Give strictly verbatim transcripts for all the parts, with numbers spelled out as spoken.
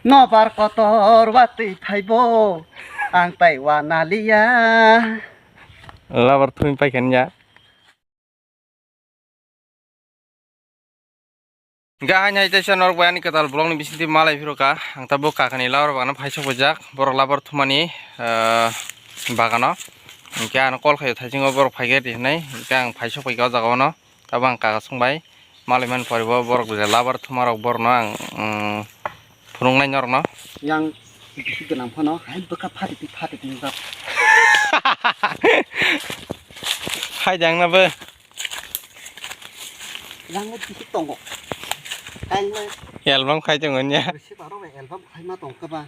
Nobar kotor watwi phaibo, ang tai wanaliya. Labar thumi paikha ya. Gahai nai teisa norok bai ani kwtal vlog ni bisingtwi malai phiro ka. Ang tabuk kakani labar bagano phai sok paijak. Borok labar thumani, ah, bagano. Hingke ano call khaio thaisingo borok phaikhe hinwi. Hingke ang phai sok paikha o jaga o no. Tabuk ang kaka song bai malai man poribo borok je labar thuma rok borok no ang, um, phunuknai norok no. Yang bisi gwnang phano hai bwkha phati ti phati ti jak. Hai jang na bo. Yang bisi tongo. Ang le. Album khai tongo nya. Bisi baro bai album khai ma tong kha ba.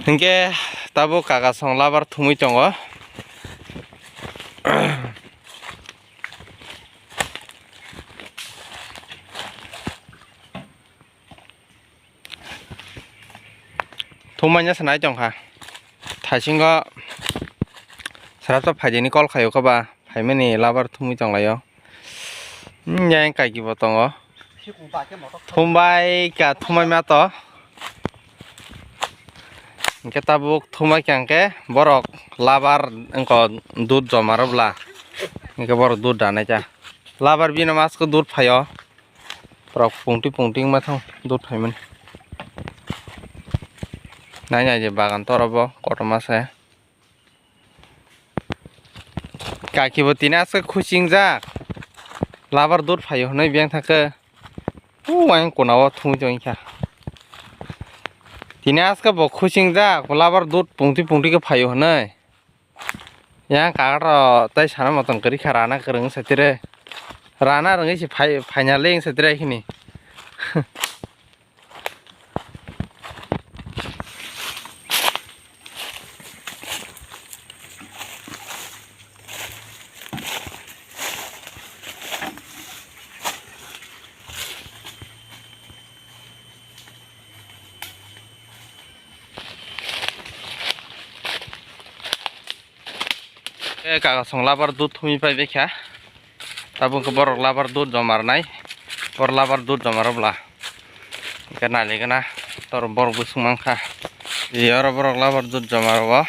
Hingke tabuk kaka song labar thumui tongo. Thumanya sanai tongkha. Thaisingo srapsa phaidini call khaio kha ba, phaimani labar thumui tonglaio. Hmm, yang kaiki bo tongo. Thumbai ka thumai ma to. Hingke tabuk thumai kha hingke borok labar wngko dud joma rw bwla. Hingke borok dud danai cha. Labar bini masko dud phaio. Borok pungti pungti wngma thang dud phaimani. Nai nai je bagan toro bo kotorma se. Kaki bo tini aske khuchingjak. Labar dud phaio hwnwi beng thangkhe. U ayang kona o thumui tongkha. Tini aske bo khuchingjak, labar dud pungti pungti khe phaio hwnwi. Yang kagar ro tai sana motom kwrwi kha rana kwrwng satire. Rana rwngwi se phai, phaina leng satire khini. E kaka song labar dud thumi pai bekha. Tabuk khe borok labar dud jomar nai. Bor labar dud jomar bwla. Hingke nailigena tor borok bwswng mankha. Oro borok labar dud jomar o.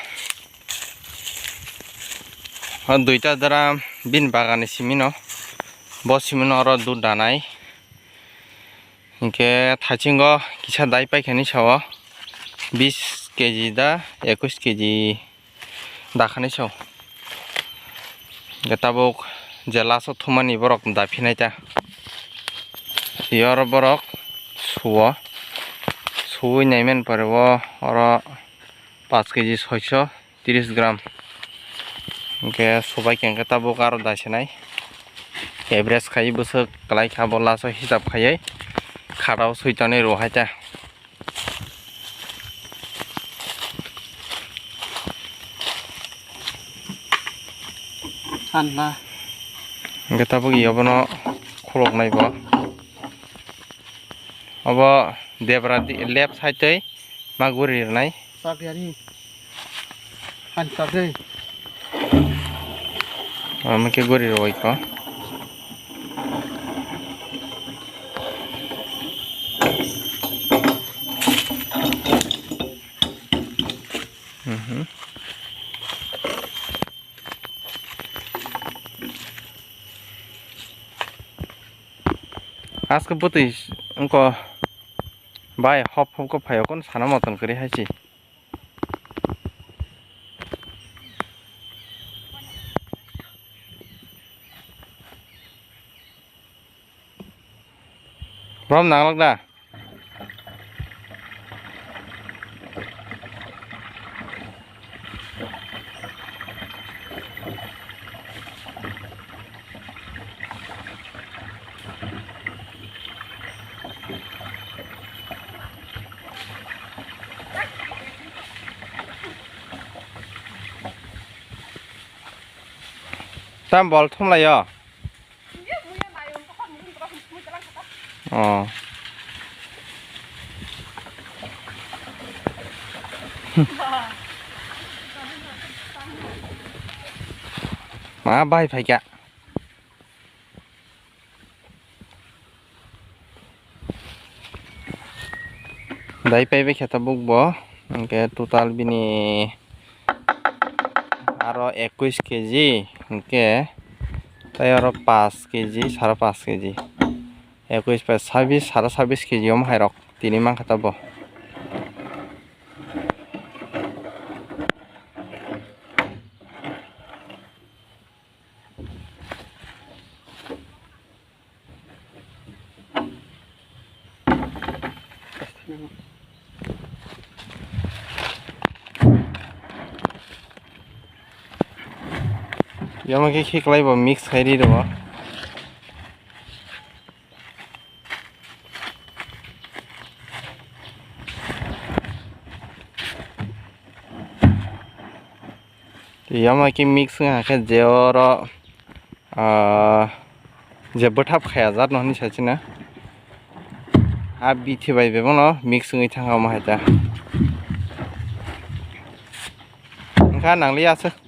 O duita dram bini bagani simino. Bo simino oro dud danai. Hingke thaisingo kisa dai paikha ni sao. Bis keji da, ekus keji. Dakhani so. Hingke tabuk je last o thumani borok daphinai ta. Oro borok suo. Suwi naiman pore o oro paanch keji soiso tris gram. Hingke subai khe hingke tabuk aro daisinai. Average khai bwswk kwlai kha bo last o hisab khaiwi khatao swi tonwi rw hai ta. Hingke tabuk i obono khuloknai bo. Obo debra di, left side twi ma guri rwnai. Chak yari. Han chak de. Omo khe guri rwui kho. Mhm. Aske bwtwi wngkha bai hop hop khe phaio, kono sana motom kwrwi hai se. Borom nanglak da? Tam bol thumlaio. Oh. Ma bai phaikha. Tei paibai khe tabuk bo, hwnkhe total bini aro ekuis keji, hwnkhe tei aro paanch keji, sara paanch keji, ekuis pai sabis, sara sabis keji omo hai rok tini mankha tabuk. Yama khe khiklai bo mix khai ri rw. Yama khe mix wngya khe je oro, ah, je bwthap khaya jat no hinwi sachina. A bithi bai bebono mix wngwi thangkha omo hai ta. Wngkha nangli aswk.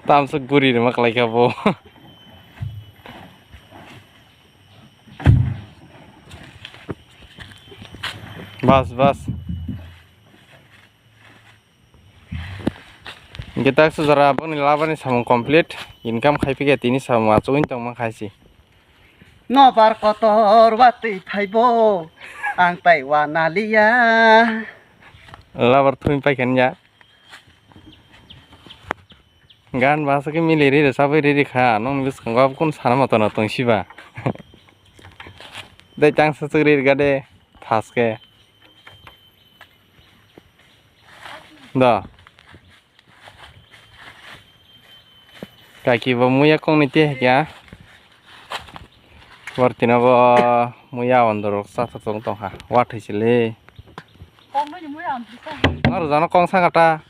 Tamswk guri rwma kwlaikha bo. Bas, bas. Hingke tak sujara aboni labani samung complete. Income khai phikhe tini samung achugwi tongma khai si. Nobar kotor watwi phaibo, ang tai wanaliya. Labar thumi paikha ya. Gan basa khe mili riri sabwi riri kha, nokni bwskango abo kunu sana matano tong siba. Dei tang swchwk riri ga de, thas khe. Da. Kaki bo muya kongni te kya. Bortino bo muya ondorok sa sa tong tong kha. Wa thai sile. Kong bai muya ondorok sa. Nor jano kong sa kata.